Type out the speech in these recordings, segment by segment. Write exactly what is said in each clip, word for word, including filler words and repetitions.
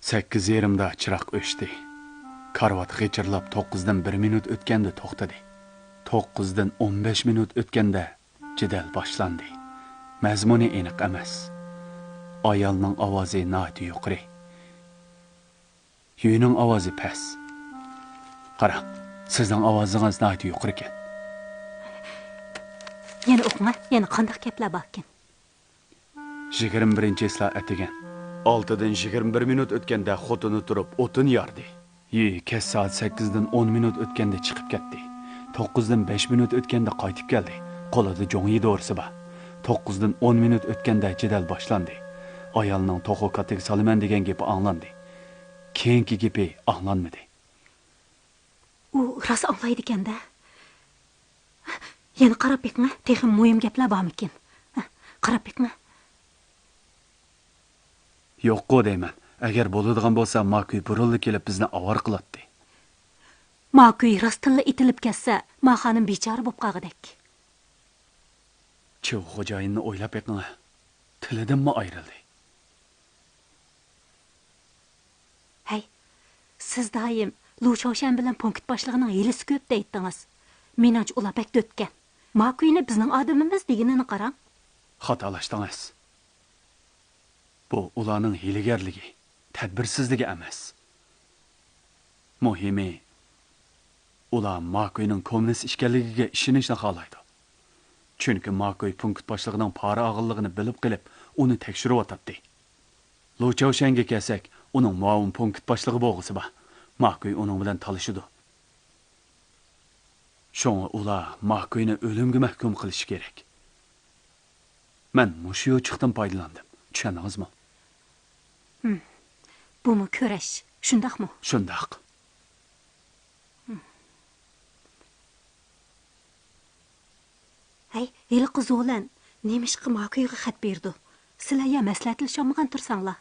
سەككىز يېرىمدا چىراغ ئۆچتى. كارىۋات غىچىرلاپ توققۇزدىن بىر مىنۇت ئۆتكەندە توختىدى. توققۇزدىن ئون بەش مىنۇت ئۆتكەندە جېدەل باشلاندى. مەزمۇنى ئېنىق ئەمەس. ئايالنىڭ ئاۋازى ناھايىتى يۇقىرى. يۈينىڭ ئاۋازى پەس. قاراڭ، سىزنىڭ ئاۋازىڭىز ناھايىتى يۇقىرىكەن. يەنە ئوقۇڭ، يەنە قانداق گەپلەر باركەن؟ يىگىرمە بىرىنچى چىسلا ئەتىگەن. ئالتىدىن يىگىرمە بىر مىنۇت ئۆتكەندە خوتۇنى تۇرۇپ ئوتۇن ياردى. يۈي كەچ سائەت سەككىزدىن ئون مىنۇت ئۆتكەندە چىقىپ كەتتى. توققۇزدىن بەش مىنۇت ئۆتكەندە قايتىپ كەلدى. قولىدا جوڭيى دورىسى بار. توققۇزدىن ئون مىنۇت ئۆتكەندە جېدەل باشلاندى. ئايالنىڭ توخۇ كاتىگە سالىمەن دېگەن گېپى ئاڭلاندى. كېيىنكى گېپى ئاڭلانمىدى. ئۇ راست ئاڭلايدىكەن-دە. يەنە قاراپ بېقىڭە، تېخىمۇ مۇھىم گەپلەر بارمىكىن؟ قاراپ بېقىڭە. يوققۇ دەيمەن. ئەگەر بولىدىغان بولسا، ماكۈي بۇرۇنلا كېلىپ بىزنى ئاۋارە قىلاتتى. ماكۈي راستتىنلا ئېتىلىپ كەتسە، ما خانىم بىچارە بوپ قالغۇدەك. چىۋ خوجايىننى ئويلاپ بېقىڭە. تىلىدىنمۇ ئايرىلدى. ھەي، سىز دائىم لۇ چاۋشيەن بىلەن پونكىت باشلىقىنىڭ ھىيلىسى كۆپ دەيتتىڭىز. مېنىڭچە ئۇلار بەك دۆتكەن. ماكۈينى بىزنىڭ ئادىمىمىز دېگىنىنى قاراڭ. خاتالاشتىڭىز. بۇ ئۇلارنىڭ ھىيلىگەرلىكى، تەدبىرسىزلىكى ئەمەس. مۇھىمى، ئۇلار ماكۈينىڭ كوممۇنىست ئىكەنلىكىگە ئىشىنىشنى خالايدۇ. چۈنكى ماكۈي پونكىت باشلىقىنىڭ پارا ئالغانلىقىنى بىلىپ قېلىپ، ئۇنى تەكشۈرۈۋاتاتتى. لۇ چاۋشيەنگە كەلسەك، ئۇنىڭ مۇئاۋىن پونكىت باشلىقى بولغۇسى بار. ماكۈي ئۇنىڭ بىلەن تالىشىدۇ. شۇڭا ئۇلار ماكۈينى ئۆلۈمگە مەھكۇم قىلىشى كېرەك. مەن مۇشۇ يوچۇقتىن پايدىلاندىم. چۈشەندىڭىزمۇ؟ ھىم. بۇمۇ كۈرەش، شۇنداقمۇ؟ شۇنداق. ھەي، ھېلىقى زولەن نېمىشقا ماكۈيگە خەت بېرىدۇ؟ سىلەر يا مەسلىھەتلىشەلمىگەن تۇرساڭلار.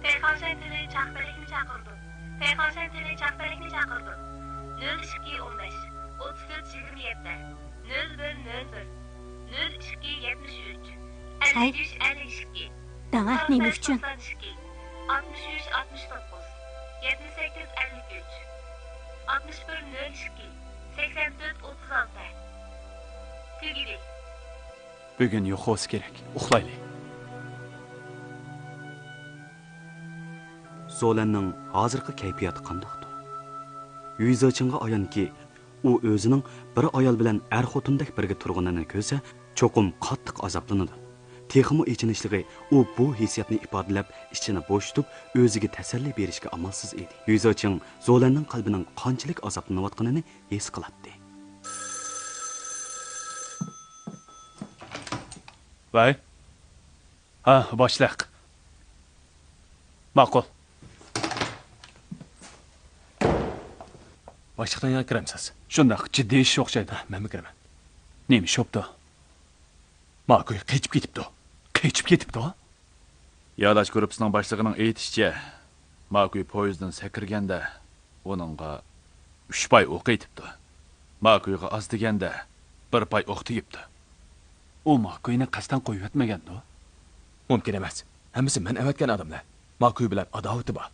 تېخاڭشەن تېلېچاق بەلەكنى چاقىرىدۇ. تېخاڭشەن تېلېچاق بەلەكنى چاقىرىدۇ. نۆل ئىككى ئون بەش، ئوتتۇز تۆت يىگىرمە يەتتە، نۆل بىر نۆل بىر، نۆل ئىككى يەتمىش ئۈچ، ئەللىك ئۈچ ئەللىك ئىككى. دەڭە، نېمە ئۈچۈن؟ ئاتمىش ئۈچ ئاتمىش توققۇز، يەتمىش سەككىز ئەللىك ئۈچ، ئاتمىش بىر نۆل ئىككى، سەكسەن تۆت ئوتتۇز ئالتە. تۈگىدى. بۈگۈن يوق بولسا كېرەك. ئۇخلايلى. زولەننىڭ ھازىرقى كەيپىياتى قانداقتۇ؟ يۈيزېچىڭغا ئايانكى، ئۇ ئۆزىنىڭ بىر ئايال بىلەن ئەر خوتۇندەك بىرگە تۇرغىنىنى كۆرسە، چوقۇم قاتتىق ئازابلىنىدۇ. تېخىمۇ ئېچىنىشلىقى، ئۇ بۇ ھېسسىياتنى ئىپادىلەپ، ئىچىنى بوشىتىپ، ئۆزىگە تەسەللى بېرىشكە ئامالسىز ئىدى. يۈيزېچىڭ زولەننىڭ قەلبىنىڭ قانچىلىك ئازابلىنىۋاتقىنىنى ھېس قىلاتتى. ۋەي. ھە، باشلىق. ماقۇل. باشلىقنىڭ يېنىغا كىرەمسىز؟ شۇنداق، جىددىي ئىش ئوخشايدۇ. مەنمۇ كىرىمەن. نېمە ئىش بوپتۇ؟ ماكۈي قېچىپ كېتىپتۇ. قېچىپ كېتىپتۇ؟ يالاش گۇرۇپپىسىنىڭ باشلىقىنىڭ ئېيتىشىچە، ماكۈي پويىزدىن سەكرىگەندە، ئۇنىڭغا ئۈچ پاي ئوق ئېتىپتۇ. ماكۈيغا ئاز دېگەندە، بىر پاي ئوق تېگىپتۇ. ئۇ ماكۈينى قەستەن قويۇۋەتمىگەندۇ؟ مۇمكىن ئەمەس. ھەممىسى مەن ئەۋەتكەن ئادەملەر. ماكۈي بىلەن ئاداۋىتى بار.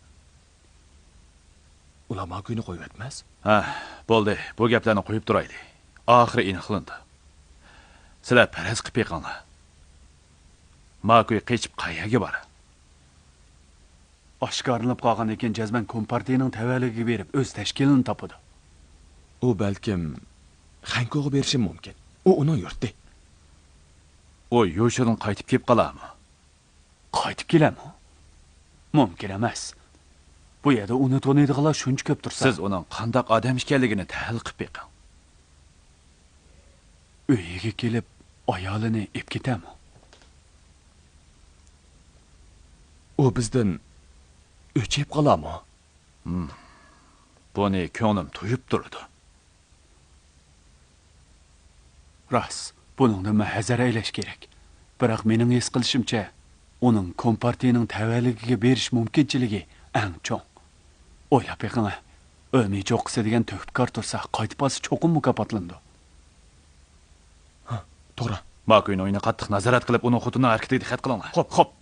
ئۇلار ماكۈينى قويۇۋەتمەس. ھە، بولدى، بۇ گەپلەرنى قويۇپ تۇرايلى. ئاخىرى ئېنىقلىنىدۇ. سىلەر پەرەز قىلىپ بېقىڭلار. ماكۈي قېچىپ قەيەرگە بارار؟ ئاشكارىلىنىپ قالغاندىن كېيىن جەزمەن كومپارتىيىنىڭ تەۋەلىكىگە بېرىپ ئۆز تەشكىلىنى تاپىدۇ. ئۇ بەلكىم خەنكوغا بېرىشى مۇمكىن. ئۇ ئۇنىڭ يۇرتى. ئۇ يوشۇدىن قايتىپ كېلىپ قالارمۇ؟ قايتىپ كېلەرمۇ؟ مۇمكىن ئەمەس. بۇ يەردە ئۇنى تونۇيدىغانلار شۇنچە كۆپ تۇرسا. سىز ئۇنىڭ قانداق ئادەم ئىكەنلىكىنى تەھلىل قىلىپ بېقىڭ. ئۆيىگە كېلىپ ئايالىنى ئېلىپ كېتەرمۇ؟ ئۇ بىزدىن ئۆچ يەپ قالارمۇ؟ ھىم. بۇنى كۆڭلۈم تۇيۇپ تۇرىدۇ. راست، بۇنىڭدىنمۇ ھەزەر ئەيلەش كېرەك. بىراق مېنىڭ ھېس قىلىشىمچە، ئۇنىڭ كومپارتىيىنىڭ تەۋەلىكىگە بېرىش مۇمكىنچىلىكى ئەڭ چوڭ. ئويلاپ بېقىڭ، ئۆمى چوققىسى دېگەن تۆھپىكار تۇرسا، قايتىپ بارسا چوقۇم مۇكاپاتلىنىدۇ. ھە، توغرا. ماكۇينىڭ ئۆيىنى قاتتىق نازارەت قىلىپ، ئۇنىڭ خوتۇنىنىڭ ھەرىكىتىگە دىققەت قىلىڭلار. خوپ، خوپ.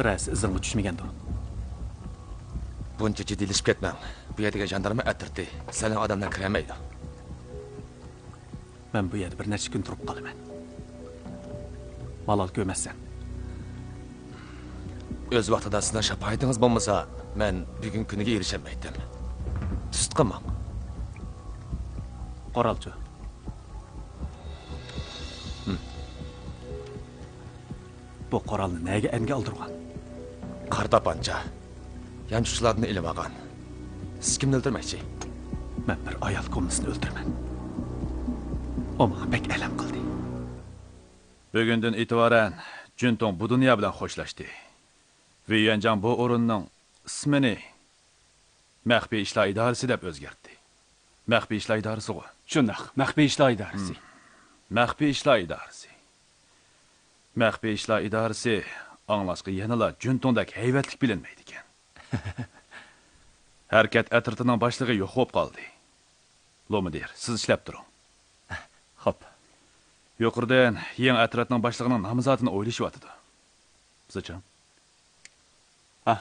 بىرەرسى ئىزىڭغا چۈشمىگەندۇ؟ بۇنچە جىددىيلىشىپ كەتمەڭ. بۇ يەردىكى ژاندارما ئەترىتى سەلەڭ ئادەملەر كىرەلمەيدۇ. مەن بۇ يەردە بىر نەچچە كۈن تۇرۇپ قالىمەن. مالال كۆرمەسسەن. ئۆز ۋاقتىدا سىزنىڭ شاپائىتىڭىز بولمىسا، مەن بۈگۈنكى كۈنگە ئېرىشەلمەيتتىم. تۈزۈت قىلماڭ. قورالچۇ؟ ھىم. بۇ قورالنى نەگە ئەنگە ئالدۇرغان؟ قارا تاپانچا. يانچۇقچىلاردىن ئېلىۋالغان. سىز كىمنى ئۆلتۈرمەكچى؟ مەن بىر ئايال كومىسىنى ئۆلتۈرىمەن. ئۇ ماڭا بەك ئەلەم قىلدى. بۈگۈندىن ئېتىبارەن جۈنتۇڭ بۇ دۇنيا بىلەن خوشلاشتى. ۋېيۈەنجاڭ بۇ ئورۇننىڭ ئىسمىنى مەخپىي ئىشلار ئىدارىسى دەپ ئۆزگەرتتى. مەخپىي ئىشلار ئىدارىسىغۇ؟ شۇنداق، مەخپىي ئىشلار ئىدارىسى. ھىم. مەخپىي ئىشلار ئىدارىسى. مەخپىي ئىشلار ئىدارىسى ئاڭلاشقا يەنىلا جۈنتۇڭدەك ھەيۋەتلىك بىلىنمەيدىكەن. ھەرىكەت ئەترىتىنىڭ باشلىقى يوق بولۇپ قالدى. لومىدىر، سىز ئىشلەپ تۇرۇڭ. خوپ. يۇقىرىدىن يېڭى ئەترەتنىڭ باشلىقىنىڭ نامزاتىنى ئويلىشىۋاتىدۇ. زىچىڭ. ھە.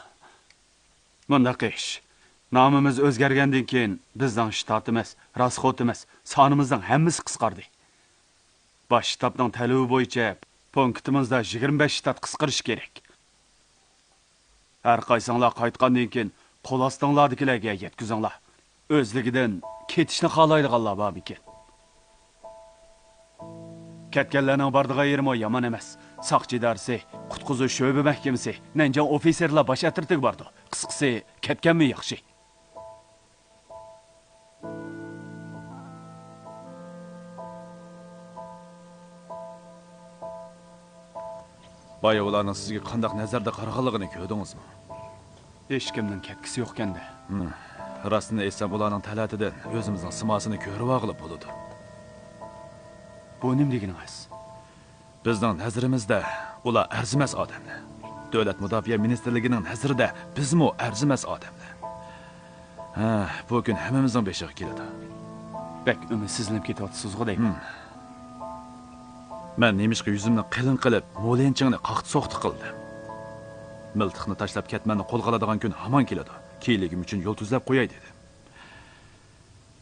مۇنداق ئىش. نامىمىز ئۆزگەرگەندىن كېيىن، بىزنىڭ شتات ئەمەس، راسخوت ئەمەس، سانىمىزنىڭ ھەممىسى قىسقاردى. باش شتابنىڭ تەلىپى بويىچە، پونكىتىمىزدا يىگىرمە بەش شتات قىسقىرىش كېرەك. ھەر قايسىڭلار قايتقاندىن كېيىن، قول ئاستىڭلاردىكىلەرگە يەتكۈزۈڭلار. ئۆزلۈكىدىن كېتىشنى خالايدىغانلار بارمىكىن؟ كەتكەنلەرنىڭ بارىدىغان يېرىمۇ يامان ئەمەس. ساقچى ئىدارىسى، قۇتقۇزۇش شۆبە مەھكىمىسى، نەنجىڭ ئوفىتسېرلار باش ئەترىتىگە بارىدۇ. قىسقىسى، كەتكەنمۇ ياخشى. بايا ئۇلارنىڭ سىزگە قانداق نەزەردە قارىغانلىقىنى كۆردىڭىزمۇ؟ ھېچكىمنىڭ كەتكۈسى يوقكەن-دە. ھىم. راستىنى ئېيتسام، ئۇلارنىڭ تەلەتىدىن ئۆزىمىزنىڭ سىماسىنى كۆرۈۋالغىلى بولىدۇ. بۇ نېمە دېگىنىڭىز؟ بىزنىڭ نەزىرىمىزدە ئۇلار ئەرزىمەس ئادەملەر. دۆلەت مۇداپىئە مىنىستىرلىكىنىڭ نەزىرىدە بىزمۇ ئەرزىمەس ئادەملەر. ھە، بۇ كۈن ھەممىمىزنىڭ بېشىغا كېلىدۇ. بەك ئۈمىدسىزلىنىپ كېتىۋاتىسىزغۇ دەيمەن. ھىم. مەن نېمىشقا يۈزۈمنى قېلىن قىلىپ، مولىنچىڭنى قاقتى-سوقتى قىلدىم؟ مىلتىقنى تاشلاپ كەتمەننى قولغا ئالىدىغان كۈن ھامان كېلىدۇ. كېيىنلىكىم ئۈچۈن يول تۈزلەپ قوياي دېدىم.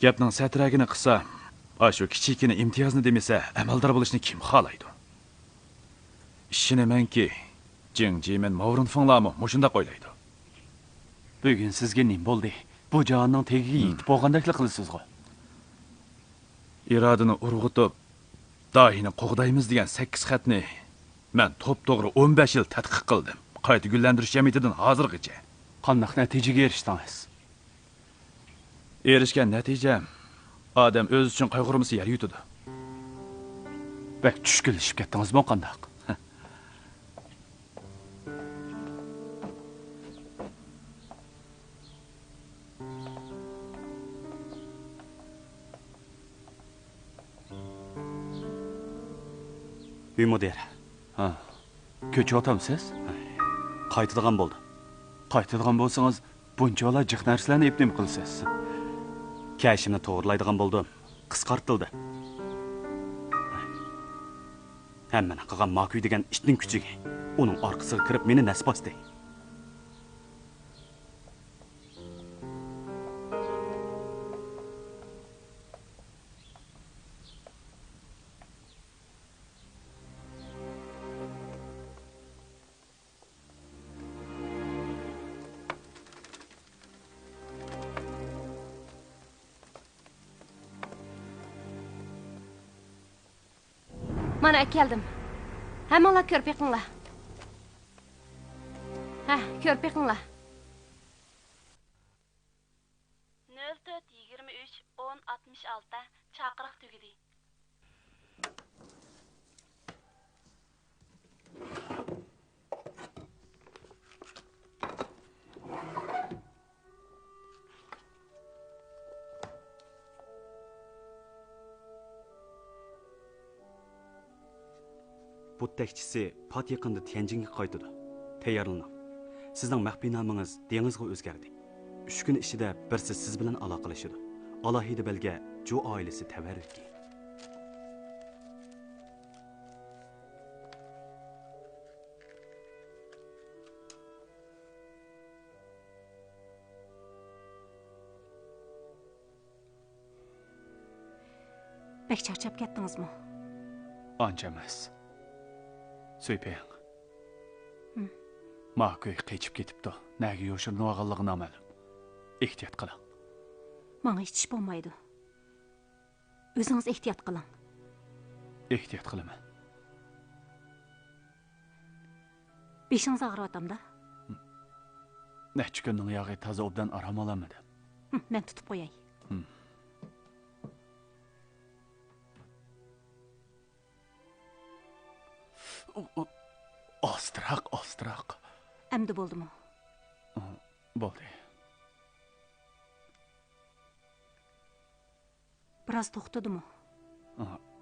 گەپنىڭ سەترەكىنى قىلسا، ئاشۇ كىچىككىنە ئىمتىيازنى دېمىسە، ئەمەلدار بولۇشنى كىم خالايدۇ؟ ئىشىنىمەنكى، جىڭ جىمىن، ماۋرۇن فېڭلارمۇ مۇشۇنداق ئويلايدۇ. بۈگۈن سىزگە نېمە بولدى؟ بۇ جاھاننىڭ تېگىگە ھىم. يېتىپ بولغاندەكلا قىلىسىزغۇ؟ ئىرادىنى ئۇرغۇتۇپ، داھىينى قوغدايمىز دېگەن سەككىز خەتنى مەن توپتوغرا ئون بەش يىل تەتقىق قىلدىم. قايتا گۈللەندۈرۈش جەمئىيىتىدىن ھازىرغىچە. قانداق نەتىجىگە ئېرىشتىڭىز؟ ئېرىشكەن نەتىجەم، ئادەم ئۆزى ئۈچۈن قايغۇرمىسا يەر يۇتىدۇ. بەك چۈشكۈنلىشىپ كەتتىڭىزمۇ قانداق؟ ئۆي مۇدىرى. ھا. كۆچۈۋاتامسىز؟ قايتىدىغان بولدۇم. قايتىدىغان بولسىڭىز، بۇنچىۋالا جىق نەرسىلەرنى ئېلىپ نېمە قىلىسىز؟ كەشىمنى توغرىلايدىغان بولدۇم. قىسقارتىلدى. ھەممىنى قىلغان ماكۈي دېگەن ئىتنىڭ كۈچۈكى. ئۇنىڭ ئارقىسىغا كىرىپ مېنى نەس باستى. مانا ئەكەلدىم. ھەممىڭلار كۆرۈپ بېقىڭلار. ھە، كۆرۈپ بېقىڭلار. نۆل تۆت يىگىرمە ئۈچ ئون ئاتمىش ئالتە چاقىرىق تۈگىدى. بۇت تەكچىسى پات يېقىندا تيەنجىنگە قايتىدۇ. تەييارلىنىڭ. سىزنىڭ مەخپىي نامىڭىز دېڭىزغا ئۆزگەردى. ئۈچ كۈن ئىچىدە بىرسى سىز بىلەن ئالاقىلىشىدۇ. ئالاھىدە بەلگە، جۇ ئائىلىسى تەۋەررۈكى. بەك چارچاپ كەتتىڭىزمۇ؟ ئانچە ئەمەس. سۈيپىڭ. ھىم. ماكۈي قېچىپ كېتىپتۇ. نەگە يوشۇرۇنۇۋالغانلىقى نامەلۇم. ئېھتىيات قىلىڭ. ماڭا ھېچ ئىش بولمايدۇ. ئۆزىڭىز ئېھتىيات قىلىڭ. ئېھتىيات قىلىمەن. بېشىڭىز ئاغرىۋاتامدا؟ نەچچە كۈننىڭ ياغى تازا ئوبدان ئارام ئالالمىدىم. ھىم، مەن تۇتۇپ قوياي. ھىم. ئاستىراق، ئاستىراق. ئەمدى بولدىمۇ؟ بولدى. بىراز توختىدىمۇ؟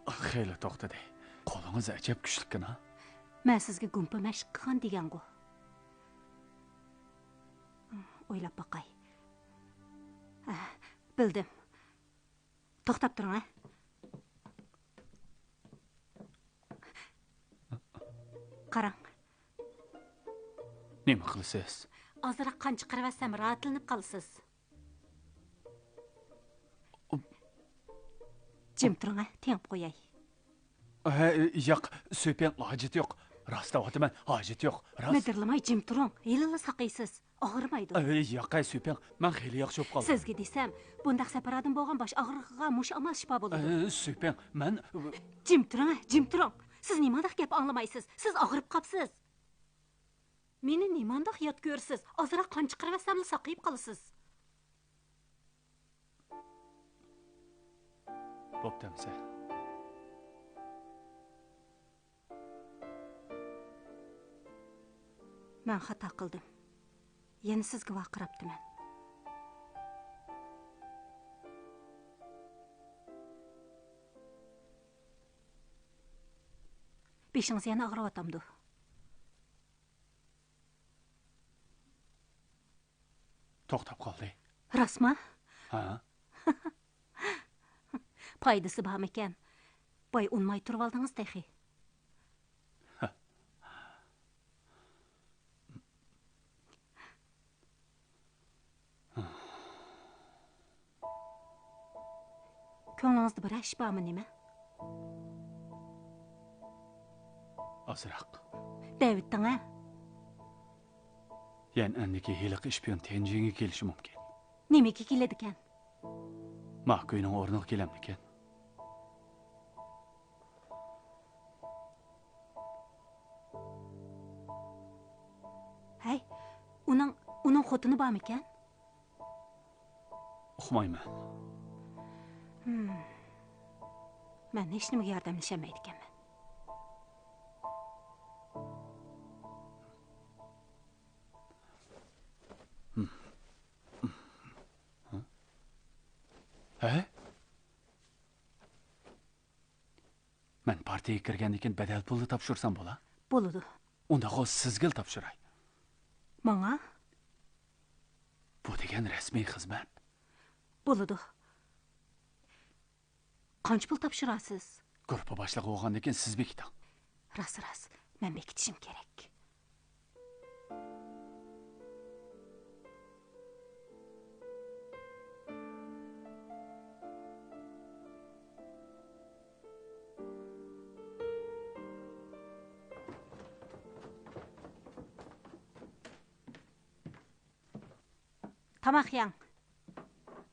خېلى توختىدى. قولىڭىز ئەجەب كۈچلۈككەن ھا؟ مەن سىزگە گۇمپا مەشىق قىلغان دېگەنغۇ. ئويلاپ باقاي. بىلدىم. توختاپ تۇرۇڭ ھە. قاراڭ. نېمە قىلىسىز؟ ئازراق قان چىقىرىۋەتسەم راھەتلىنىپ قالىسىز. جىم تۇرۇڭ ھە، تېڭىپ قوياي. ھە، ياق، سۈيپىڭ، ھاجىتى يوق. راست دەۋاتىمەن، ھاجىتى يوق. راست. مىدىرلىماي جىم تۇرۇڭ، ھېلىلا ساقىيىسىز. ئاغرىمايدۇ. ئەي، ياق، ئەي، سۈيپىڭ، مەن خېلى ياخشى بولۇپ قالدىم. سىزگە دېسەم، بۇنداق سەپەرادىن بولغان باش ئاغرىقىغا مۇشۇ ئامال شىپا بولىدۇ. ئەي، سۈيپىڭ، مەن. جىم تۇرۇڭ، جىم تۇرۇڭ. سىز نېمانداق گەپ ئاڭلىمايسىز؟ سىز ئاغرىپ قاپسىز. مېنى نېمانداق يات كۆرىسىز؟ ئازراق قان چىقىرىۋەتسەملا ساقىيىپ قالىسىز. بوپتۇ ئەمىسە. مەن خاتا قىلدىم. يەنە سىزگە ۋارقىراپتىمەن. بېشىڭىز يەنە ئاغرىۋاتامدۇ؟ توختاپ قالدى. راستما؟ ھە. پايدىسى بارمىكەن؟ باي ئۇنماي تۇرۇۋالدىڭىز تېخى. كۆڭلىڭىزدە بىرەر ئىش بارمۇ نېمە؟ ئازراق. دەۋېتىڭە. يەنئەندىكى ھېلىقى ئىشپىيون تيەنجىنگە كېلىشى مۇمكىن. نېمىگە كېلىدىكەن؟ ماكۈينىڭ ئورنىغا كېلەمدىكەن؟ ھەي، ئۇنىڭ، ئۇنىڭ خوتۇنى بارمىكەن؟ ئۇقمايمەن. ھىم. مەن ھېچنېمىگە ياردەملىشەلمەيدىكەنمەن. ھىم. ھە؟ مەن پارتىيىگە كىرگەندىن كېيىن بەدەل پۇلنى تاپشۇرسام بولا؟ بولىدۇ. ئۇنداق بولسا سىزگىلا تاپشۇراي. ماڭا؟ بۇ دېگەن رەسمىي خىزمەت. بولىدۇ. قانچە پۇل تاپشۇرارسىز؟ گۇرۇپپا باشلىقى بولغاندىن كېيىن سىز بېكىتىڭ. راست، راست. مەن بېكىتىشىم كېرەك. تاماق يەڭ.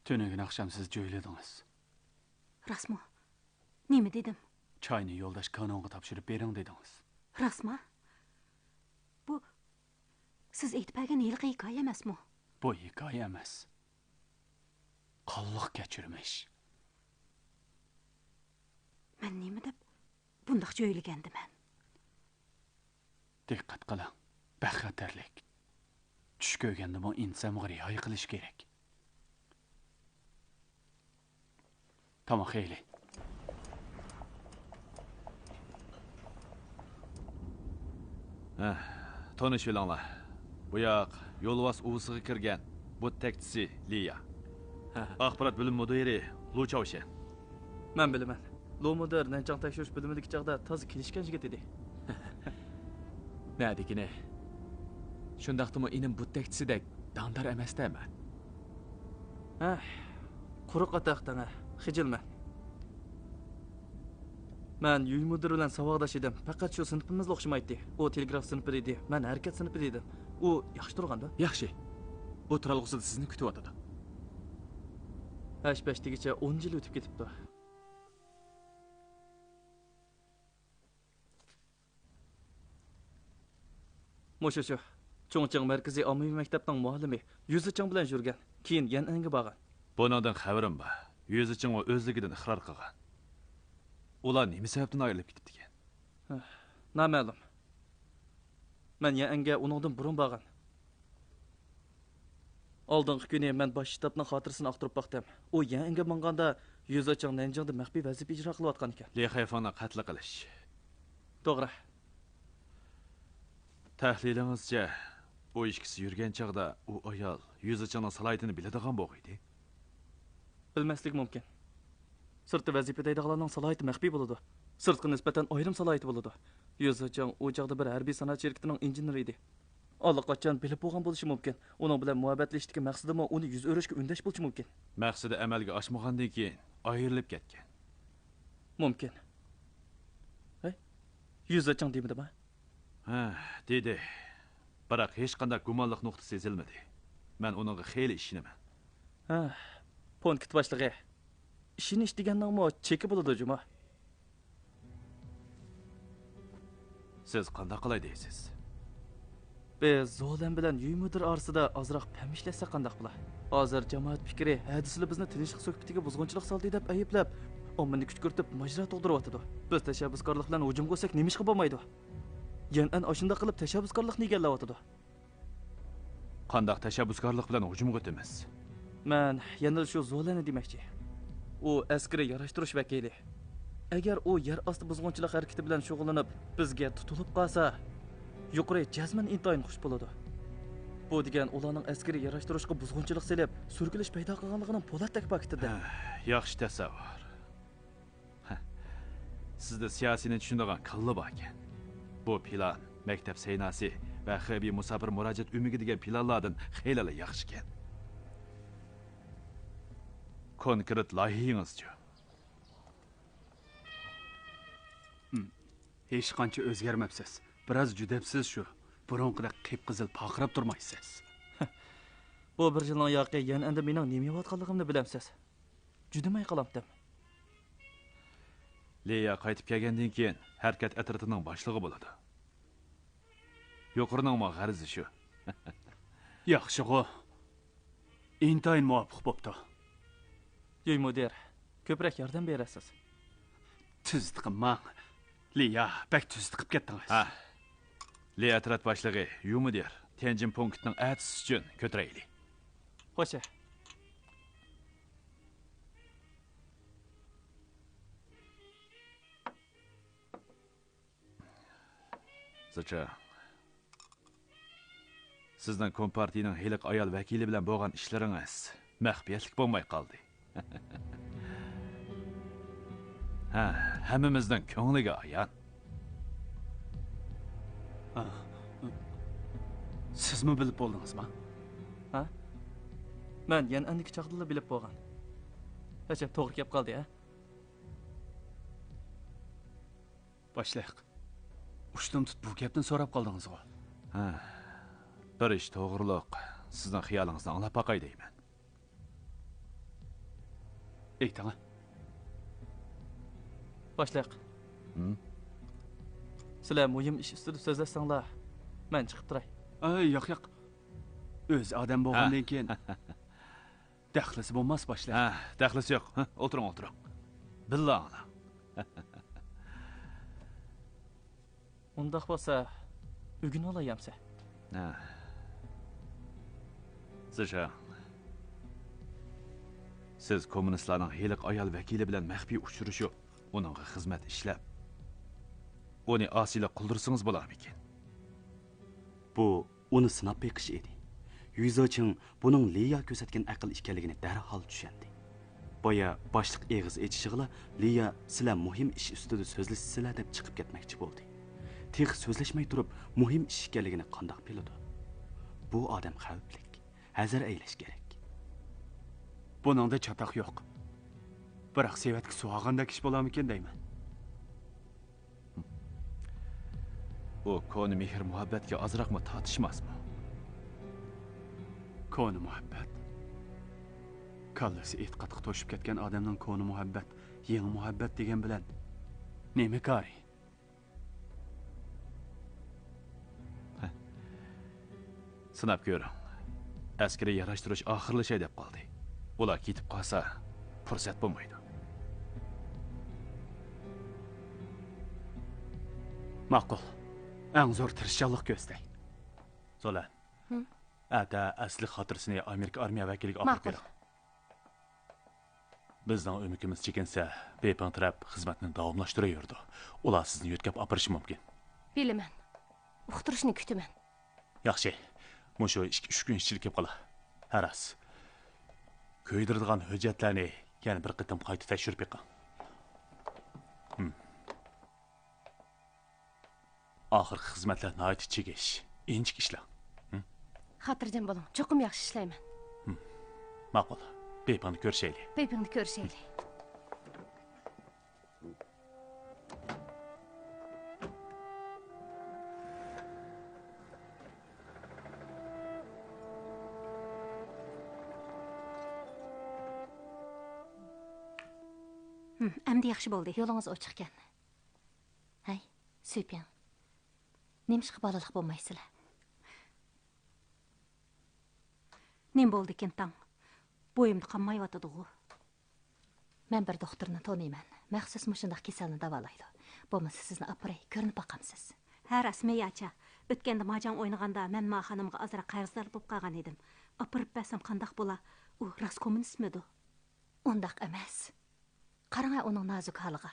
تۈنۈگۈن ئاخشام سىز جۆيلىدىڭىز. راستمۇ؟ نېمە دېدىم؟ چاينى يولداش كانونغا تاپشۇرۇپ بېرىڭ دېدىڭىز. راستما؟ بۇ سىز ئېيتىپ بەرگەن ھېلىقى ھېكايە ئەمەسمۇ؟ بۇ ھېكايە ئەمەس. قانلىق كەچۈرمىش. مەن نېمە دەپ بۇنداقچە ئۆيلىگەندىمەن؟ دىققەت قىلىڭ، بەك خەتەرلىك. چۈش كۆرگەندىمۇ ئىنسانغا رىئايە قىلىش كېرەك. تاماق يەيلى. ھە، تونۇشۇۋېلىڭلار. بۇ ياق يولۋاس ئۇۋىسىغا كىرگەن بۇت تەكچىسى لىيا. ھە. ئاخبارات بۆلۈم مۇدىرى لۇ چاۋشيەن. مەن بىلىمەن. لۇ مۇدىر نەنچاڭ تەكشۈرۈش بۆلۈمىدىكى چاغدا تازا كېلىشكەن يىگىت ئىدى. نەدىكىنى؟ شۇنداقتىمۇ ئىنىم بۇت تەكچىسىدەك داڭدار ئەمەستە مەن. ھە، قۇرۇق ئاتاق دەڭە، خىجىلمەن. مەن يۈي مۇدىر بىلەن ساۋاقداش ئىدىم، پەقەت شۇ سىنىپىمىزلا ئوخشىمايتتى. ئۇ تېلېگراف سىنىپىدا ئىدى، مەن ھەرىكەت سىنىپىدا ئىدىم. ئۇ ياخشى تۇرغاندۇ؟ ياخشى. ئۇ تۇرالغۇسىدا سىزنى كۈتۈۋاتىدۇ. ھەش-پەش دېگۈچە ئون يىل ئۆتۈپ كېتىپتۇ. مۇشۇ شۇ. چۇڭچىڭ مەركىزىي ئاممىۋى مەكتەپنىڭ مۇئەللىمى يۈزىچىڭ بىلەن يۈرگەن، كېيىن يەنئەنگە بارغان. بۇنىڭدىن خەۋىرىم بار. يۈزىچىڭمۇ ئۆزلۈكىدىن ئىقرار قىلغان. ئۇلار نېمە سەۋەبتىن ئايرىلىپ كېتىپتىكەن؟ نامەلۇم. مەن يەنئەنگە ئۇنىڭدىن بۇرۇن بارغان. ئالدىنقى كۈنى مەن باش شتابنىڭ خاتىرىسىنى ئاختۇرۇپ باقتىم. ئۇ يەنئەنگە ماڭغاندا، يۈزىچىڭ نەنجىڭدە مەخپىي ۋەزىپە ئىجرا قىلىۋاتقانىكەن. لى خەيفېڭنى قەتل قىلىش. توغرا. تەھلىلىڭىزچە، ئۇ ئىككىسى يۈرگەن چاغدا ئۇ ئايال يۈزىچىڭنىڭ سالاھىيىتىنى بىلىدىغان بولغىيدى؟ بىلمەسلىكى مۇمكىن. سىرتتا ۋەزىپە ئىزدەيدىغانلارنىڭ سالاھىيىتى مەخپىي بولىدۇ. سىرتقا نىسبەتەن ئايرىم سالاھىيىتى بولىدۇ. يۈزىچىڭ ئۇ چاغدا بىر ھەربىي سانائەت شىركىتىنىڭ ئىنژېنېرى ئىدى. ئاللىقاچان بىلىپ بولغان بولۇشى مۇمكىن. ئۇنىڭ بىلەن مۇھەببەتلىشىشتىكى مەقسىتىمۇ ئۇنى يۈز ئۆرۈشكە ئۈندەش بولۇشى مۇمكىن. مەقسىتى ئەمەلگە ئاشمىغاندىن كېيىن ئايرىلىپ كەتكەن. مۇمكىن. ھەي، يۈزىچىڭ دېمىدىما؟ ھە، دېدى. بىراق ھېچقانداق گۇمانلىق نۇقتا سېزىلمىدى. مەن ئۇنىڭغا خېلى ئىشىنىمەن. ھە، پونكىت باشلىقى. ئىشىنىش دېگەننىڭمۇ چېكى بولىدۇ جۇمۇ. سىز قانداق قىلاي دەيسىز؟ بىز زولەن بىلەن يۈي مۇدىر ئارىسىدا ئازراق پەم ئىشلەتسەك قانداق بولا؟ ھازىر جامائەت پىكرى ھە دېسىلا بىزنى تىنچلىق سۆھبىتىگە بۇزغۇنچىلىق سالدى دەپ ئەيىبلەپ، ئاممىنى كۈشكۈرتۈپ ماجىرا تۇغدۇرۇۋاتىدۇ. بىز تەشەببۇسكارلىق بىلەن ھۇجۇمغا ئۆتسەك نېمىشقا بولمايدۇ؟ يەنئەن ئاشۇنداق قىلىپ تەشەببۇسكارلىقنى ئىگىلەۋاتىدۇ. قانداق تەشەببۇسكارلىق بىلەن ھۇجۇمغا ئۆتىمىز؟ مەن يەنىلا شۇ زولەننى دېمەكچى. ئۇ ئەسكىرىي ياراشتۇرۇش ۋەكىلى. ئەگەر ئۇ يەر ئاستى بۇزغۇنچىلىق ھەرىكىتى بىلەن شۇغۇللىنىپ، بىزگە تۇتۇلۇپ قالسا، يۇقىرى جەزمەن ئىنتايىن خۇش بولىدۇ. بۇ دېگەن ئۇلارنىڭ ئەسكىرىي ياراشتۇرۇشقا بۇزغۇنچىلىق سېلىپ، سۈركىلىش پەيدا قىلغانلىقىنىڭ پولاتتەك پاكىتىدە. ھە، ياخشى تەسەۋۋۇر. ھە، سىزدە سىياسىينى چۈشىنىدىغان كاللا باركەن. بۇ پىلان مەكتەپ سەيناسى ۋە خېبېي مۇساپىر مۇراجىئەت ئۆمىكى دېگەن پىلانلاردىن خېلىلا ياخشىكەن. كونكرېت لايىھىڭىزچۇ؟ ھىم، ھېچقانچە ئۆزگەرمەپسىز. بىراز جۈدەپسىز شۇ. بۇرۇنقىدەك قىپقىزىل پارقىراپ تۇرمايسىز. بۇ بىر يىلنىڭ ياقى يەنئەندە مېنىڭ نېمە يەۋاتقانلىقىمنى بىلەمسىز؟ جۈدىمەي قالامتىم. لىيا قايتىپ كەلگەندىن كېيىن ھەرىكەت ئەترىتىنىڭ باشلىقى بولىدۇ. يۇقىرىنىڭمۇ غەرىزى شۇ. ياخشىغۇ. ئىنتايىن مۇۋاپىق بوپتۇ. يۈي مۇدىر، كۆپرەك ياردەم بېرەرسىز. تۈزۈت قىلماڭ. لىيا، بەك تۈزۈت قىپ كەتتىڭىز. ھە. لىيا ئەترەت باشلىقى، يۈي مۇدىر، تيەنجىن پونكىتنىڭ ئەتىسى ئۈچۈن كۆتۈرەيلى. خوش. زىچىڭ، سىزنىڭ كومپارتىيىنىڭ ھېلىقى ئايال ۋەكىلى بىلەن بولغان ئىشلىرىڭىز مەخپىيەتلىك بولماي قالدى. ھە، ھەممىمىزنىڭ كۆڭلىگە ئايان. ھە، سىزمۇ بىلىپ بولدىڭىزما؟ ھە؟ مەن يەنئەندىكى چاغدىلا بىلىپ بولغان. ئەجەب توغرا كەپ قالدى، ھە؟ باشلىق، ئۇشتۇمتۇت بۇ گەپنى سوراپ قالدىڭىزغۇ؟ ھە، بىر ئىش توغرۇلۇق سىزنىڭ خىيالىڭىزنى ئاڭلاپ باقاي دەيمەن. ئېيتىڭە. باشلىق، سىلەر مۇھىم ئىش ئۈستىدە سۆزلەشسەڭلار، مەن چىقىپ تۇراي. ئاي، ياق، ياق. ئۆزى ئادەم بولغاندىن كېيىن دەخلىسى بولماس، باشلىق. ھە، دەخلىسى يوق. ھە، ئولتۇرۇڭ، ئولتۇرۇڭ. بىللە ئاڭلاڭ. ئۇنداق بولسا، ئۆگىنىۋالاي ئەمسە. ھە. زىشاڭ، سىز كوممۇنىستلارنىڭ ھېلىقى ئايال ۋەكىلى بىلەن مەخپىي ئۇچرىشىپ، ئۇنىڭغا خىزمەت ئىشلەپ، ئۇنى ئاسىيلىق قىلدۇرسىڭىز بولارمىكىن؟ بۇ ئۇنى سىناپ بېقىش ئىدى. يۈزېچىڭ بۇنىڭ لىيا كۆرسەتكەن ئەقىل ئىكەنلىكىنى دەرھال چۈشەندى. بايا باشلىق ئېغىز ئېچىشىغىلا لىيا سىلەر مۇھىم ئىش ئۈستىدە سۆزلىشىسىلەر دەپ چىقىپ كەتمەكچى بولدى. تېخى سۆزلەشمەي تۇرۇپ مۇھىم ئىش ئىكەنلىكىنى قانداق بىلىدۇ؟ بۇ ئادەم خەۋپلىك. ھەزەر ئەيلەش كېرەك. بۇنىڭدا چاتاق يوق. بىراق سېۋەتكە سۇ ئالغاندەك ئىش بولارمىكىن دەيمەن. ئۇ كونا مېھىر مۇھەببەتكە ئازراقمۇ تارتىشماسمۇ؟ كونا مۇھەببەت؟ كاللىسى ئېتىقادقا توشۇپ كەتكەن ئادەمنىڭ كونا مۇھەببەت، يېڭى مۇھەببەت دېگەن بىلەن نېمە كارى؟ سىناپ كۆرۈڭ. ئەسكىرىي ياراشتۇرۇش ئاخىرلىشاي دەپ قالدى. ئۇلار كېتىپ قالسا، پۇرسەت بولمايدۇ. ماقۇل. ئەڭ زور تىرىشچانلىق كۆرسىتەي. سولەن. ھىم. ئەتە ئەسلى خاتىرىسىنى ئامېرىكا ئارمىيە ۋەكىلىگە ئاپىرىپ ماقۇل. بېرىڭ. بىزنىڭ ئۆمىكىمىز چېكىنسە، بېيپىڭ تەرەپ خىزمەتنى داۋاملاشتۇرۇۋېرىدۇ. ئۇلار سىزنى يۆتكەپ ئاپىرىشى مۇمكىن. بىلىمەن. ئۇقتۇرۇشنى كۈتىمەن. ياخشى. مۇشۇ ئىككى-ئۈچ كۈن ئىچىدە كېلىپ قالا. ھە راست. كۆيدۈرىدىغان ھۆججەتلەرنى يەنە بىر قېتىم قايتا تەكشۈرۈپ بېقىڭ. ھىم. ئاخىرقى خىزمەتلەر ناھايىتى چىگىش، ئىنچىكە ئىشلەڭ. ھىم؟ خاتىرجەم بولۇڭ، چوقۇم ياخشى ئىشلەيمەن. ھىم. ماقۇل، بېيپىڭنى كۆرۈشەيلى. بېيپىڭنى كۆرۈشەيلى. ھىم، ئەمدى ياخشى بولدى. يولىڭىز ئوچۇقكەن. ھەي، سۈيپىڭ. نېمىشقا بالىلىق بولمايسىلەر؟ نېمە بولدىكىن تاڭ؟ بويۇمدا قانمايۋاتىدىغۇ. مەن بىر دوختۇرنى تونۇيمەن. مەخسۇس مۇشۇنداق كېسەلنى داۋالايدۇ. بولمىسا سىزنى ئاپىراي، كۆرۈنۈپ باقامسىز. ھە، راست، مېياچا. ئۆتكەندە ماجاڭ ئوينىغاندا مەن ما خانىمغا ئازراق قەرزدار بولۇپ قالغان ئىدىم. ئاپىرىپ بەرسەم قانداق بولا؟ ئۇ راست كوممۇنىستمىدۇ؟ ئۇنداق ئەمەس. قاراڭە ئۇنىڭ نازۇك ھالىغا.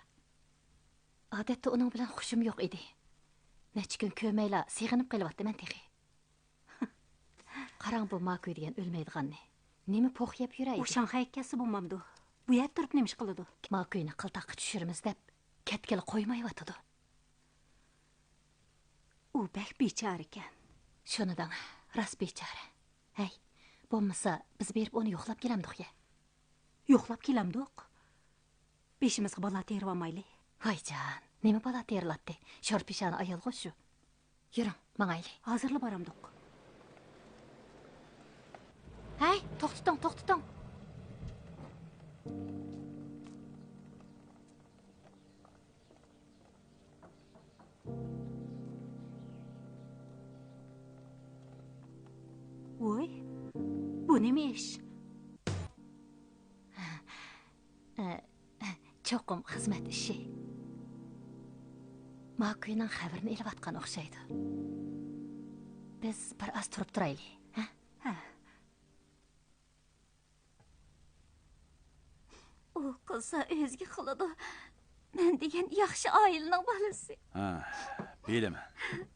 ئادەتتە ئۇنىڭ بىلەن خۇشۇم يوق ئىدى. نەچچە كۈن كۆرمەيلا سېغىنىپ قېلىۋاتىمەن تېخى. قاراڭ بۇ ماكۈي دېگەن ئۆلمەيدىغاننى. نېمە پوخ يەپ يۈرەيدۇ؟ ئۇ شاڭخەيگە كەتسە بولمامدۇ؟ بۇ يەردە تۇرۇپ نېمە ئىش قىلىدۇ؟ ماكۈينى قىلتاققا چۈشۈرىمىز دەپ كەتكىلى قويمايۋاتىدۇ. ئۇ بەك بىچارىكەن. شۇنى دەڭ، راست بىچارە. ھەي، بولمىسا بىز بېرىپ ئۇنى يوقلاپ كېلەمدۇق يە. يوقلاپ كېلەمدۇق؟ بېشىمىزغا بالا تېرىۋالمايلى. ۋايجان، نېمە بالا تېرىلاتتى؟ شور پېشانە ئايالغۇ شۇ. يۈرۈڭ، ماڭايلى. ھازىرلا بارامدۇق. ھەي، توختىتىڭ، توختىتىڭ. ۋوي، بۇ نېمە ئىش؟ ئە، چوقۇم خىزمەت ئىشى. ماكۈينىڭ خەۋىرىنى ئېلىۋاتقان ئوخشايدۇ. بىز بىر ئاز تۇرۇپ تۇرايلى، ھە؟ ھە. ئۇ قىلسا ئۆزىگە قىلىدۇ. مەن دېگەن ياخشى ئائىلىنىڭ بالىسى. ھە، بىلىمەن.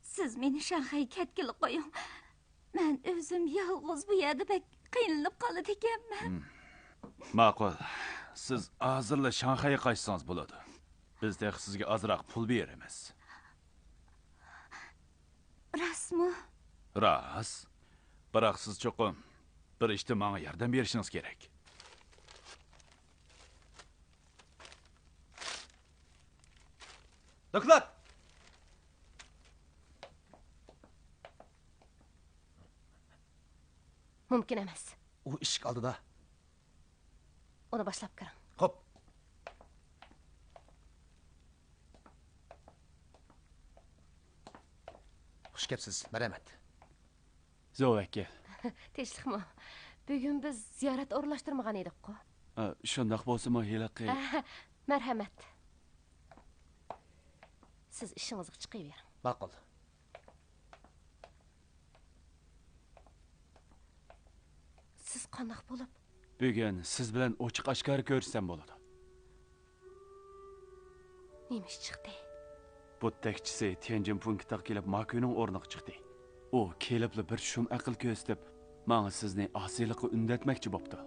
سىز مېنى شاڭخەيگە كەتكىلى قويۇڭ. مەن ئۆزۈم يالغۇز بۇ يەردە بەك قىينىلىپ قالىدىكەنمەن. ھىم. ماقۇل. سىز ھازىرلا شاڭخەيگە قايتسىڭىز بولىدۇ. بىز تېخى سىزگە ئازراق پۇل بېرىمىز. راستمۇ؟ راست. بىراق سىز چوقۇم بىر ئىشتا ماڭا ياردەم بېرىشىڭىز كېرەك. دوكلات! مۇمكىن ئەمەس. ئۇ ئىشىك ئالدىدا. ئۇنى باشلاپ كىرىڭ. خۇش كەپسىز، مەرھەمەت. زو ۋەكىل. تىنچلىقمۇ؟ بۈگۈن بىز زىيارەت ئورۇنلاشتۇرمىغان ئىدۇققۇ. ئا، شۇنداق بولسىمۇ ھېلىقى. ئەھە، مەرھەمەت. سىز ئىشىڭىزغا چىقىۋېرىڭ. ماقۇل. سىز قانداق بولۇپ؟ بۈگۈن سىز بىلەن ئوچۇق ئاشكارا كۆرۈشسەم بولىدۇ. نېمە ئىش چىقتى؟ بۇت تەكچىسى تيەنجىن پۇنكىتىغا كېلىپ ماكۈينىڭ ئورنىغا چىقتى. ئۇ كېلىپلا بىر شۇم ئەقىل كۆرسىتىپ، ماڭا سىزنى ئاسىيلىققا ئۈندەتمەكچى بوپتۇ.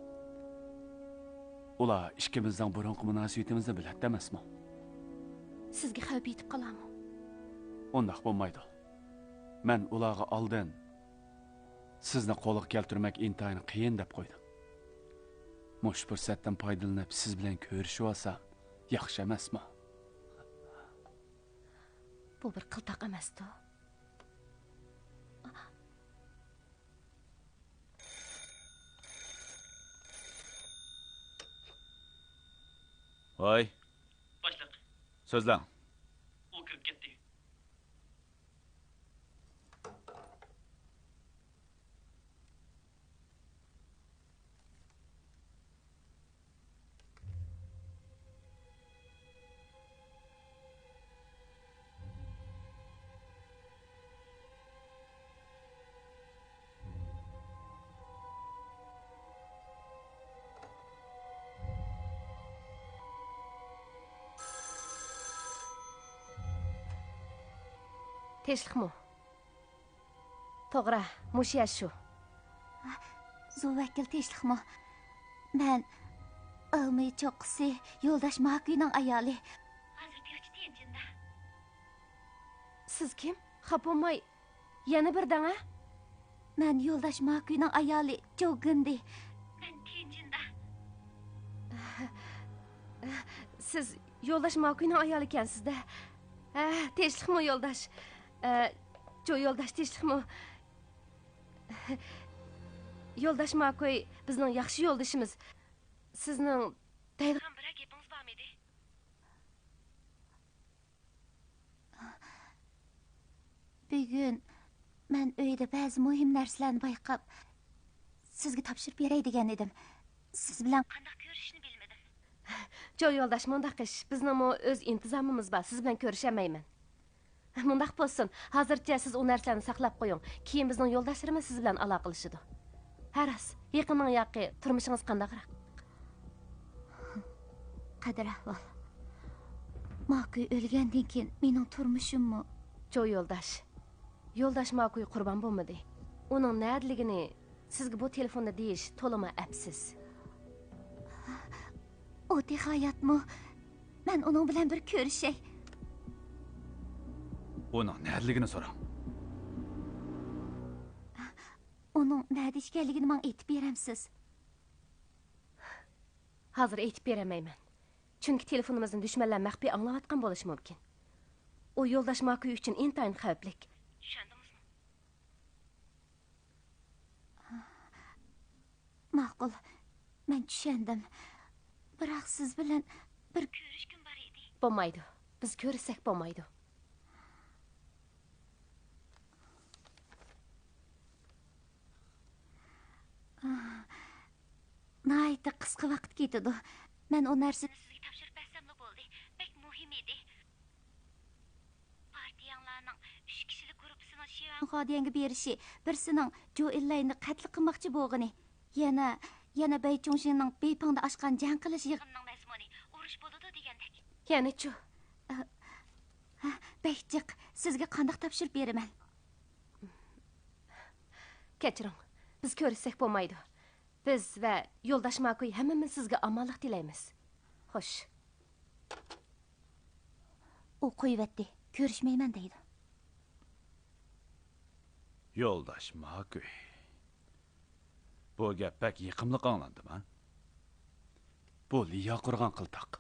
ئۇلار ئىككىمىزنىڭ بۇرۇنقى مۇناسىۋىتىمىزنى بىلەتتى ئەمەسمۇ؟ سىزگە خەۋپ يېتىپ قالارمۇ؟ ئۇنداق بولمايدۇ. مەن ئۇلارغا ئالدىن سىزنى قولغا كەلتۈرمەك ئىنتايىن قىيىن دەپ قويدۇم. مۇشۇ پۇرسەتتىن پايدىلىنىپ سىز بىلەن كۆرۈشۈۋالسام ياخشى ئەمەسمۇ؟ بۇ بىر قىلتاق ئەمەستۇ؟ ۋاي. باشلىق. سۆزلەڭ. ئۇ كىرىپ كەتتى. تىنچلىقمۇ؟ توغرا، مۇشۇ يەر شۇ. زو ۋەكىل تىنچلىقمۇ؟ مەن ئېلمېي چوققىسى يولداش ماكۈينىڭ ئايالى. ھازىر تيۇچى تيەنجىندە. سىز كىم؟ خاپا بولماي، يەنە بىر دەڭە. مەن يولداش ماكۈينىڭ ئايالى جو گىندى. مەن تيەنجىندە. سىز يولداش ماكۈينىڭ ئايالى ئىكەنسىز-دە. ھە، تىنچلىقمۇ يولداش؟ ئە، جو يولداش، تىنچلىقمۇ؟ يولداش ماكۈي بىزنىڭ ياخشى يولدىشىمىز. سىزنىڭ دەيدىغان بىرەر گېپىڭىز بارمىدى؟ بۈگۈن مەن ئۆيدە بەزى مۇھىم نەرسىلەرنى بايقاپ، سىزگە تاپشۇرۇپ بېرەي دېگەن ئىدىم. سىز بىلەن قانداق كۆرۈشۈشنى بىلمىدىم. جو يولداش، مۇنداق ئىش، بىزنىڭمۇ ئۆز ئىنتىزامىمىز بار، سىز بىلەن كۆرۈشەلمەيمەن. مۇنداق بولسۇن، ھازىرچە سىز ئۇ نەرسىلەرنى ساقلاپ قويۇڭ، كېيىن بىزنىڭ يولداشلىرىمىز سىز بىلەن ئالاقىلىشىدۇ. ھە راست، يېقىننىڭ ياقى تۇرمۇشىڭىز قانداقراق؟ قەدىر ئەھۋال. ماكۈي ئۆلگەندىن كېيىن مېنىڭ تۇرمۇشۇممۇ؟ جو يولداش، يولداش ماكۈي قۇربان بولمىدى. ئۇنىڭ نەدىلىكىنى سىزگە بۇ تېلېفوندا دېيىش تولىمۇ ئەپسىز. ئۇ تېخى ھاياتمۇ؟ مەن ئۇنىڭ بىلەن بىر كۆرۈشەي. ئۇنىڭ نەدىلىكىنى سوراڭ. ئۇنىڭ نەدە ئىكەنلىكىنى ماڭا ئېيتىپ بېرەمسىز؟ ھازىر ئېيتىپ بېرەلمەيمەن. چۈنكى تېلېفونىمىزنى دۈشمەنلەر مەخپىي ئاڭلاۋاتقان بولۇشى مۇمكىن. ئۇ يولداش ماكۈي ئۈچۈن ئىنتايىن خەۋپلىك. چۈشەندىڭىزمۇ؟ ماقۇل، مەن چۈشەندىم. بىراق سىز بىلەن بىر كۆرۈشكۈم بار ئىدى. بولمايدۇ. بىز كۆرۈشسەك بولمايدۇ. ناھايىتى قىسقا ۋاقىت كېتىدۇ. مەن ئۇ نەرسىنى سىزگە تاپشۇرۇپ بەرسەملا بولدى. بەك مۇھىم ئىدى. پارتىيەڭلارنىڭ ئۈچ كىشىلىك گۇرۇپپىسىنىڭ شى ۋەنخۇادىيەنگە بېرىشى، بىرسىنىڭ جۇ ئىنلايننى قەتل قىلماقچى بولغىنى، يەنە، يەنە بەي چۇڭشىننىڭ بېيپىڭدا ئاچقان جەڭ قىلىش يىغىنىنىڭ مەزمۇنى ئۇرۇش بولىدۇ دېگەندەك. يەنىچۇ؟ ئە، ھە، بەك جىق. سىزگە قانداق تاپشۇرۇپ بېرىمەن؟ كەچۈرۈڭ، بىز كۆرۈشسەك بولمايدۇ. بىز ۋە يولداش ماكۇي ھەممىمىز سىزگە ئامانلىق تىلەيمىز. خوش. ئۇ قويۇۋەتتى، كۆرۈشمەيمەن دەيدۇ. يولداش ماكۈي. بۇ گەپ بەك يېقىملىق ئاڭلاندىما؟ بۇ لىيا قۇرغان قىلتاق.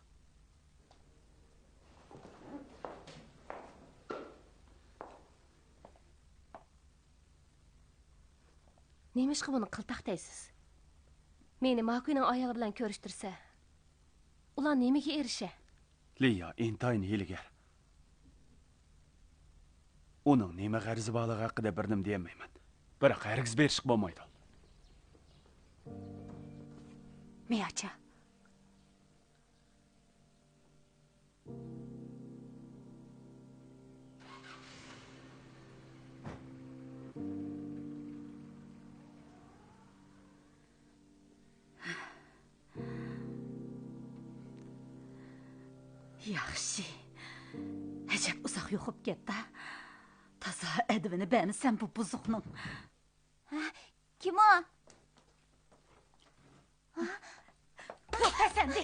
نېمىشقا بۇنى قىلتاق دەيسىز؟ مېنى ماكۇينىڭ ئايالى بىلەن كۆرۈشتۈرسە، ئۇلار نېمىگە ئېرىشە؟ لىيا ئىنتايىن ھىيلىگەر. ئۇنىڭ نېمە غەرىزى بارلىقى ھەققىدە بىر نېمە دېيەلمەيمەن. بىراق ھەرگىز بېرىشقا بولمايدۇ. مىياچا. ياخشى. ئەجەب ئۇزاق يوقاپ كەتتى. تازا ئەدىپىنى بەرمىسەم بۇ بۇزۇقنىڭ. ھە؟ كىم ئۇ؟ يوق، ئەسەندى.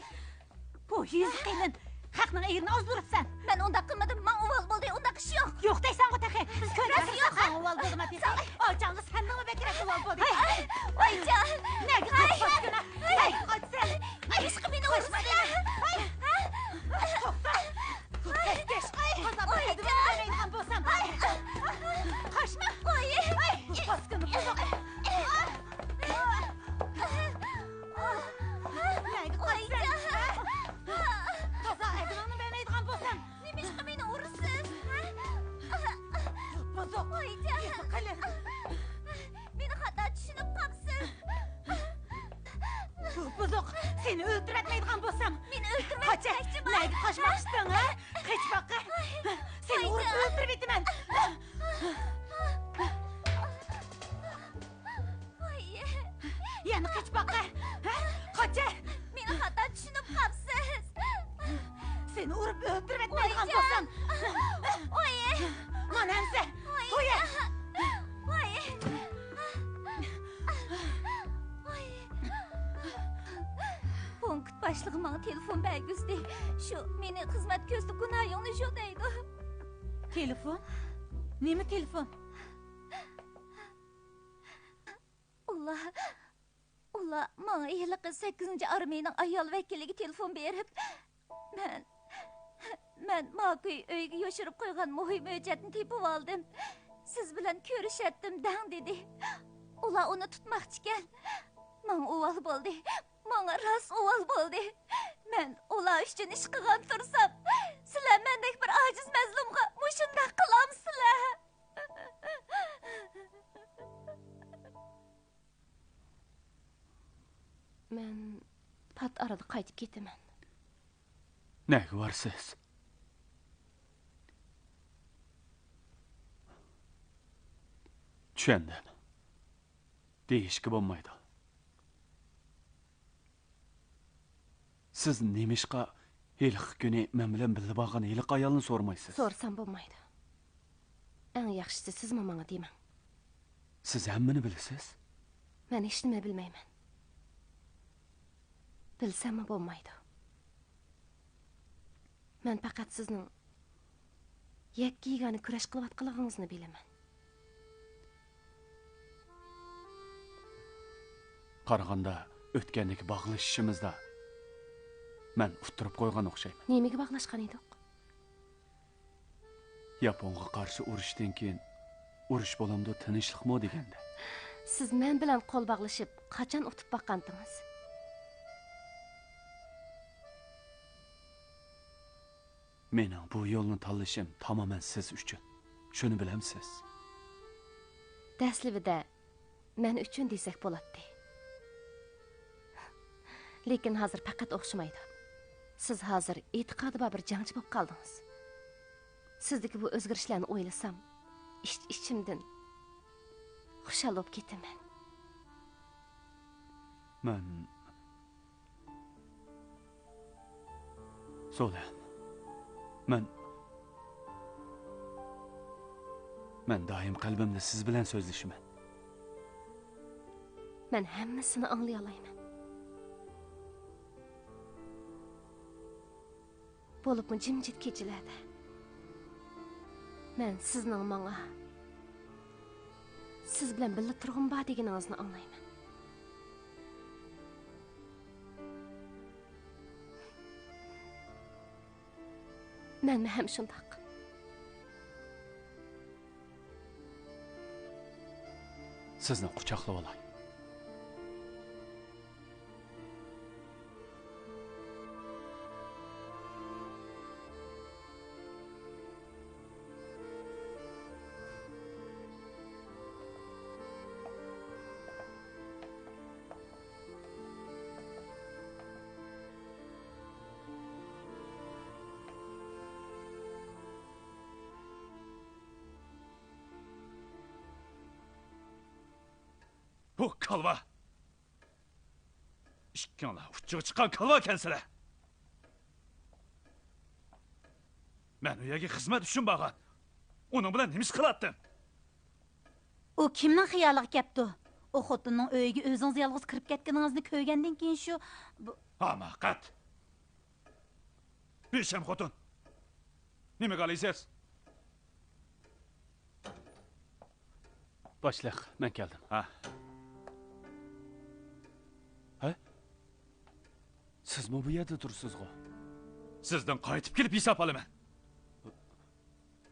بۇ يۈز قېلىن. خەقنىڭ ئېرىنى ئازدۇرۇپسەن. مەن ئۇنداق قىلمىدىم. ماڭا ئۇۋال بولدى. ئۇنداق ئىش يوق. يوق دەيسەنغۇ تېخى. بىز كۆرمەسمىز. يوق. ساڭا ئۇۋال بولدىما تېخى؟ ئاچاڭغا سەننىڭمۇ بەكرەك ئۇۋال بولدى. ۋايجان. نەگە قاچىسەن؟ ھەي، قاچىسەن. نېمىشقا مېنى ئۇرىسىلەر؟ ھە؟ توختا. توختا، كەش. قازاپ ئەدىمىنى بەرمەيدىغان بولسام. قاچما. قوي. پاسكىنا بۇزۇق. نەگە قاچىسەن؟ تازا ئەدىمىڭنى بەرمەيدىغان بولسام. نېمىشقا مېنى ئۇرىسىز؟ بۇزۇق. قېلىن. مېنى خاتا چۈشىنىپ قاپسىز. بۇزۇق، سېنى ئۆلتۈرۈۋەتمەيدىغان بولسام. مېنى ئۆلتۈرمەي قاچە، نەگە قاچماقچىسەن، ھە؟ قېچىپ باققا. سېنى ئۇرۇپ ئۆلتۈرۈۋېتىمەن. يەنە قېچىپ باققا. ھە؟ قاچە. مېنى خاتا چۈشىنىپ قاپسىز. سېنى ئۇرۇپ ئۆلتۈرۈۋەتمەيدىغان بولسام. مانا ئەمسە. تويە. پونكىت باشلىقى ماڭا تېلېفون بەرگۈزدى. شۇ مېنى خىزمەت كۆزىتىپ گۇناھىڭنى يۇ دەيدۇ. تېلېفون؟ نېمە تېلېفون؟ ئۇلار، ئۇلار ماڭا ھېلىقى سەككىزىنچى ئارمىيىنىڭ ئايال ۋەكىلىگە تېلېفون بېرىپ، مەن، مەن ماكۇي ئۆيىگە يوشۇرۇپ قويغان مۇھىم ھۆججەتنى تېپىۋالدىم. سىز بىلەن كۆرۈشەتتىم دەڭ، دېدى. ئۇلار ئۇنى تۇتماقچىكەن. ماڭا ئۇۋال بولدى. ماڭا راست ئۇۋال بولدى. مەن ئۇلار ئۈچۈن ئىش قىلغان تۇرسام، سىلەر مەندەك بىر ئاجىز مەزلۇمغا مۇشۇنداق قىلامسىلەر؟ مەن پات ئارىدا قايتىپ كېتىمەن. نەگە بارىسىز؟ چۈشەندىم. دېيىشكە بولمايدۇ. سىز نېمىشقا ھېلىقى كۈنى مەن بىلەن بىللە بارغان ھېلىقى ئايالنى سورىمايسىز؟ سورىسام بولمايدۇ. ئەڭ ياخشىسى سىزمۇ ماڭا دېمەڭ. سىز ھەممىنى بىلىسىز. مەن ھېچنېمە بىلمەيمەن. بىلسەممۇ بولمايدۇ. مەن پەقەت سىزنىڭ يەككە-يېگانە كۈرەش قىلىۋاتقانلىقىڭىزنى بىلىمەن. قارىغاندا، ئۆتكەندىكى باغلىشىشىمىزدا مەن ئۇتتۇرۇپ قويغان ئوخشايمەن. نېمىگە باغلاشقان ئىدۇق؟ ياپونغا قارشى ئۇرۇشتىن كېيىن، ئۇرۇش بولامدۇ، تىنچلىقمۇ دېگەندە. سىز مەن بىلەن قول باغلىشىپ، قاچان ئۇتۇپ باققانتىڭىز؟ مېنىڭ بۇ يولنى تاللىشىم تامامەن سىز ئۈچۈن. شۇنى بىلەمسىز؟ دەسلىپىدە مەن ئۈچۈن دېسەك بولاتتى. لېكىن ھازىر پەقەت ئوخشىمايدۇ. سىز ھازىر ئېتىقادى بار بىر جەڭچى بولۇپ قالدىڭىز. سىزدىكى بۇ ئۆزگىرىشلەرنى ئويلىسام، ئىچ-ئىچىمدىن خۇشال بولۇپ كېتىمەن. مەن سولەن، مەن، مەن دائىم قەلبىمدە سىز بىلەن سۆزلىشىمەن. مەن ھەممىسىنى ئاڭلىيالايمەن. بولۇپمۇ جىمجىت كېچىلەردە مەن سىزنىڭ ماڭا، سىز بىلەن بىللە تۇرغۇم بار دېگىنىڭىزنى ئاڭلايمەن. مەنمۇ ھەم شۇنداق. سىزنى قۇچاقلىۋالاي. بۇ كالۋا! ئىككىڭلار ئۇچىغا چىققان كالۋا ئىكەنسىلەر! مەن ئۇ يەرگە خىزمەت ئۈچۈن بارغان. ئۇنىڭ بىلەن نېمە ئىش قىلاتتىم؟ ئۇ كىمنىڭ خىيالىغا كەپتۇ؟ ئۇ خوتۇننىڭ ئۆيىگە ئۆزىڭىز يالغۇز كىرىپ كەتكىنىڭىزنى كۆرگەندىن كېيىن شۇ، بۇ ھاماقەت! بىشەم خوتۇن! نېمە قىلالايسىز؟ باشلىق، مەن كەلدىم. ھە. ھە؟ سىزمۇ بۇ يەردە تۇرىسىزغۇ؟ سىزدىن قايتىپ كېلىپ ھېساب ئالىمەن.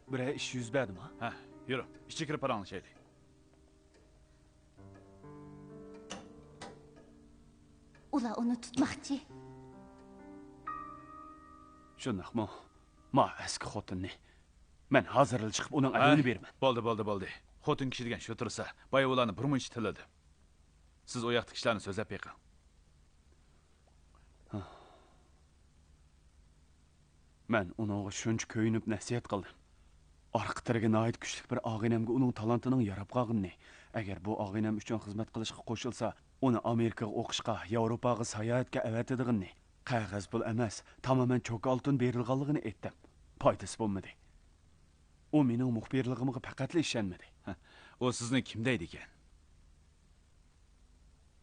بىرەر ئىش يۈز بەردىما؟ ھە، يۈرۈڭ، ئىچىگە كىرىپ پاراڭلىشايلى. ئۇلار ئۇنى تۇتماقچى. شۇنداقمۇ؟ ما ئەسكى خوتۇننى. مەن ھازىرلا چىقىپ ئۇنىڭ ھە، ئەدىپىنى بېرىمەن. بولدى، بولدى، بولدى. خوتۇن كىشى دېگەن شۇ تۇرسا، بايا ئۇلارنى بىر مۇنچە تىللىدىم. سىز ئۇ ياقتىكى ئىشلارنى سۆزلەپ بېقىڭ. مەن ئۇنىڭغا شۇنچە كۆيۈنۈپ نەسىھەت قىلدىم. ئارقا تىرىگە ناھايىتى كۈچلۈك بىر ئاغىنەمگە ئۇنىڭ تالانتىنىڭ ياراپ قالغىنىنى، ئەگەر بۇ ئاغىنەم ئۈچۈن خىزمەت قىلىشقا قوشۇلسا، ئۇنى ئامېرىكىغا ئوقۇشقا، ياۋروپاغا ساياھەتكە ئەۋەتىدىغىنىنى، قەغەز پۇل ئەمەس، تامامەن چوكا ئالتۇن بېرىلغانلىقىنى ئېيتتىم. پايدىسى بولمىدى. ئۇ مېنىڭ مۇخبىرلىقىمغا پەقەتلا ئىشەنمىدى. ئۇ سىزنى كىم دەيدىكەن؟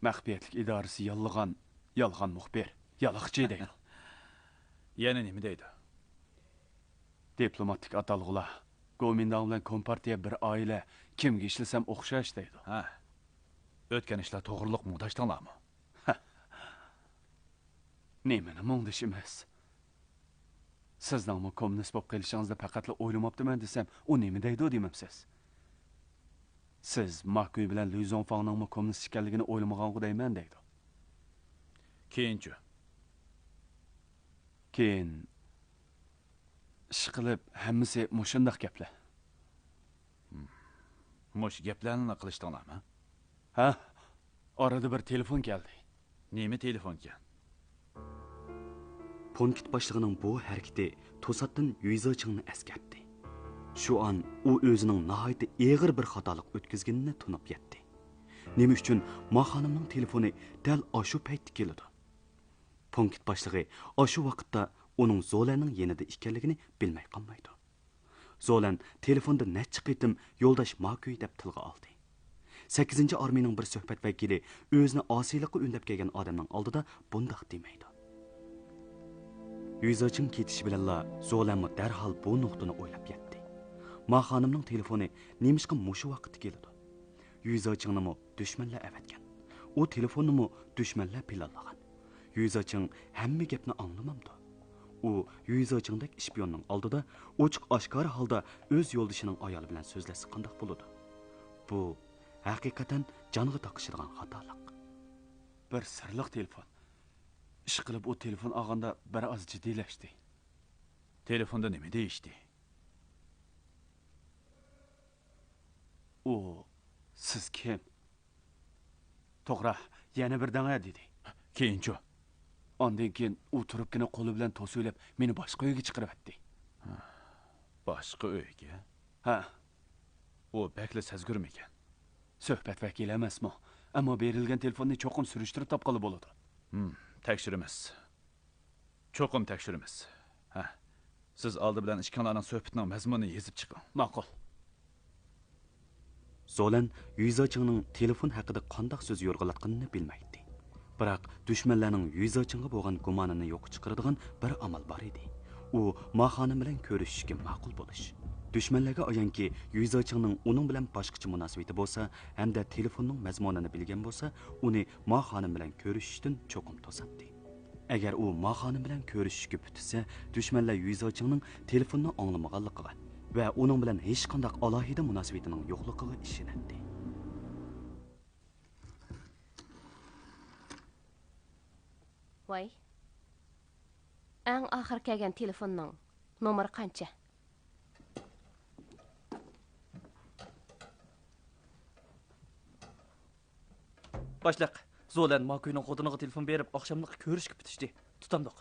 مەخپىيەتلىك ئىدارىسى ياللىغان، يالغان مۇخبىر، يالاقچى دەيدۇ. يەنە نېمە دەيدۇ؟ دىپلوماتىك ئاتالغۇلار، گومىنداڭ بىلەن كومپارتىيە بىر ئائىلە، كىمگە ئىشلىسەم ئوخشاش دەيدۇ. ھە. ئۆتكەن ئىشلار توغرۇلۇق مۇڭداشتىڭلارمۇ؟ نېمىنى مۇڭدىشىمىز؟ سىزنىڭمۇ كوممۇنىست بولۇپ قېلىشىڭىزنى پەقەتلا ئويلىماپتىمەن دېسەم، ئۇ نېمە دەيدۇ دېمەمسىز؟ سىز ماكۈي بىلەن لۈي زۇڭفاڭنىڭمۇ كوممۇنىست ئىكەنلىكىنى ئويلىمىغانغۇ دەيمەن دەيدۇ. كېيىنچۇ؟ كېيىن، ئىشقىلىپ، ھەممىسى مۇشۇنداق گەپلەر. مۇشۇ گەپلەرنىلا قىلىشتىڭلارمۇ؟ ھە، ئارىدا بىر تېلېفون كەلدى. نېمە تېلېفونكەن؟ پونكىت باشلىقىنىڭ بۇ ھەرىكىتى توساتتىن يۈيزېچىڭنى ئەسكەرتتى. شۇ ئان ئۇ ئۆزىنىڭ ناھايىتى ئېغىر بىر خاتالىق ئۆتكۈزگىنىنى تونۇپ يەتتى. نېمە ئۈچۈن ما خانىمنىڭ تېلېفونى دەل ئاشۇ پەيتتە كېلىدۇ؟ پونكىت باشلىقى ئاشۇ ۋاقىتتا ئۇنىڭ زولەننىڭ يېنىدا ئىكەنلىكىنى بىلمەي قالمايدۇ. زولەن تېلېفوندا نەچچە قېتىم يولداش ماكۈي دەپ تىلغا ئالدى. سەككىزىنچى ئارمىيىنىڭ بىر سۆھبەت ۋەكىلى ئۆزىنى ئاسىيلىققا ئۈندەپ كەلگەن ئادەمنىڭ ئالدىدا بۇنداق دېمەيدۇ. يۈيزېچىڭ كېتىشى بىلەنلا زولەنمۇ دەرھال بۇ نۇقتىنى ئويلاپ يەتتى. ما خانىمنىڭ تېلېفونى نېمىشقا مۇشۇ ۋاقىتتا كېلىدۇ؟ يۈيزېچىڭنىمۇ دۈشمەنلەر ئەۋەتكەن. ئۇ تېلېفوننىمۇ دۈشمەنلەر پىلانلىغان. يۈيزېچىڭ ھەممە گەپنى ئاڭلىمامدۇ؟ ئۇ يۈيزېچىڭدەك ئىشپىيوننىڭ ئالدىدا ئوچۇق ئاشكارا ھالدا ئۆز يولدىشىنىڭ ئايالى بىلەن سۆزلەشسە قانداق بولىدۇ؟ بۇ ھەقىقەتەن جانغا تاقىشىدىغان خاتالىق. بىر سىرلىق تېلېفون. ئىشقىلىپ، ئۇ تېلېفون ئالغاندا بىر ئاز جىددىيلەشتى. تېلېفوندا نېمە دېيىشتى؟ ئۇ، سىز كىم؟ توغرا، يەنە بىر دەڭە، دېدى. كېيىنچۇ؟ ئاندىن كېيىن ئۇ تۇرۇپكىنى قولى بىلەن توسۇۋېلىپ، مېنى باشقا ئۆيگە چىقىرىۋەتتى. باشقا ئۆيگە؟ ھە. ئۇ بەكلا سەزگۈرمىكەن؟ سۆھبەت ۋەكىلى ئەمەسمۇ؟ ئەمما بېرىلگەن تېلېفوننى چوقۇم سۈرۈشتۈرۈپ تاپقىلى بولىدۇ. ھىم، تەكشۈرىمىز. چوقۇم تەكشۈرىمىز. ھە. سىز ئالدى بىلەن ئىككىڭلارنىڭ سۆھبىتىنىڭ مەزمۇنىنى يېزىپ چىقىڭ. ماقۇل. زولەن يۈيزېچىڭنىڭ تېلېفون ھەققىدە قانداق سۆز يورغىلاتقىنىنى بىلمەيتتى. بىراق، دۈشمەنلەرنىڭ يۈيزېچىڭغا بولغان گۇمانىنى يوققا چىقىرىدىغان بىر ئامال بار ئىدى. ئۇ ما خانىم بىلەن كۆرۈشۈشكە ماقۇل بولۇش. دۈشمەنلەرگە ئايانكى، يۈيزېچىڭنىڭ ئۇنىڭ بىلەن باشقىچە مۇناسىۋىتى بولسا ھەمدە تېلېفوننىڭ مەزمۇنىنى بىلگەن بولسا، ئۇنى ما خانىم بىلەن كۆرۈشۈشتىن چوقۇم توساتتى. ئەگەر ئۇ ما خانىم بىلەن كۆرۈشۈشكە پۈتۈشسە، دۈشمەنلەر يۈيزېچىڭنىڭ تېلېفوننى ئاڭلىمىغانلىقىغا ۋە ئۇنىڭ بىلەن ھېچقانداق ئالاھىدە مۇناسىۋىتىنىڭ يوقلۇقىغا ئىشىنەتتى. ۋاي. ئەڭ ئاخىر كەلگەن تېلېفوننىڭ نومۇرى قانچە؟ باشلىق، زولەن ماكۈينىڭ خوتۇنىغا تېلېفون بېرىپ، ئاخشاملىققا كۆرۈشۈشكە پۈتۈشتى. تۇتامدۇق.